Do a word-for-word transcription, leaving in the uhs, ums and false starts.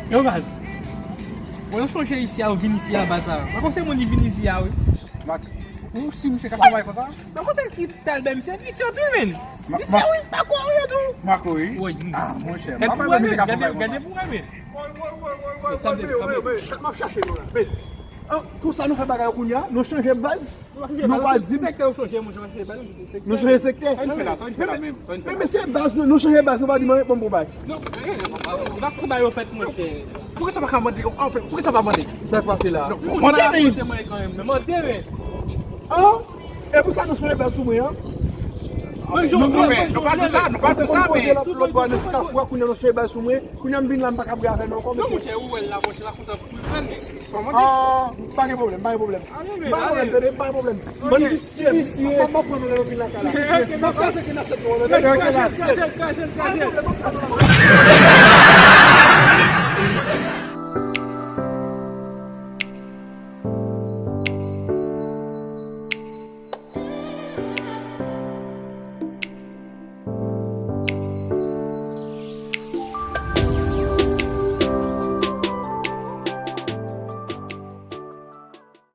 Yo, baz. Bon, yo chonje isi a, yo vin isi a, baz sa. Mwen panse moun li vin isi a, wi. Mak, ou si misye ka travay konsa? Mwen panse ki talbè misye visye anpil, men. Visye, wi, pa kwa ou yo tou. Mako, wi. Wi. Ah, monchè. Gade pou wè, men. Gade pou wè, men. Sa m ap chache nou la. Men, ah, konsa nou fè bagay yo kounye a, nou chanje baz. Nou pa di m. Sektè ou chanje, mwen chanje baz, nou chanje sektè. Sa nou fè la, sa nou fè la menm, sa nou fè la. Men, men se baz nou, nou chanje baz, nou pa di mwen reponn pou baz. Non, anyen, anyen, anyen. Bak tout bagay yo fèt, monchè. Poukisa pa ka mande, anfen, poukisa pa mande? Sa k pase la? Mande, men. Mande, men. Ah, e pou sa nou chanje baz sou mwen, an? Mwen, nou pa di sa, nou pa di sa, men. Lòt bò nan ti kafou a, kounye a nou chanje baz sou mwen. Kounye a m vin la, m pa ka bwè avè nou ankò, mesye. Non, monchè, ou wè l la, monchè, la konsa pou l fè, men. Ah, pa gen pwoblèm, pa gen pwoblèm. Pa gen pwoblèm, tande, pa gen pwoblèm. Ban m visye, visye. Ban m pran nou lè nou vin lakay la. Nan fè se ki nan sèt nou, tande. Kraze l, kraze l, kraze l.